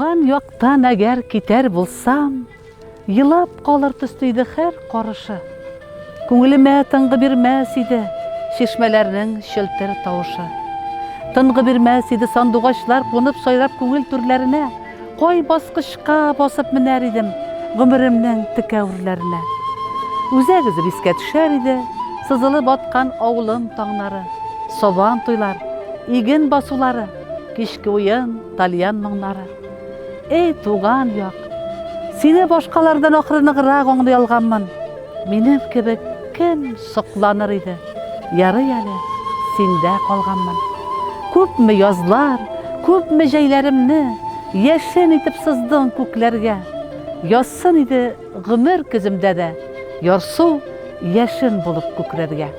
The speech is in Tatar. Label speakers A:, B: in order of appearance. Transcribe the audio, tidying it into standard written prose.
A: Туган яктан әгәр китәр булсам, Елап калыр төсле иде һәр карышы. Күңелемә тынгы бирмәс иде Чишмәләрнең челтер тавышы. Тынгы бирмәс иде сандугачлар Кунып сайрап күңел түрләренә. Кай баскычка басып менәр идем Гомеремнең текә үрләренә. Үзәк өзеп искә төшәр иде Сызылып аткан авылым таңнары, Сабан туйлар, иген басулары, Кичке уен, тальян моңнары. Эй, туган як! Сине башкалардан ахры ныграк аңлый алганмын. Минем кебек кем сокланыр иде? Ярый әле синдә калганмын. Күпме язлар, күпме җәйләремне яшен итеп сыздың күкләргә. Язсын иде гомер көземдә дә ярсу яшен булып күкрәргә.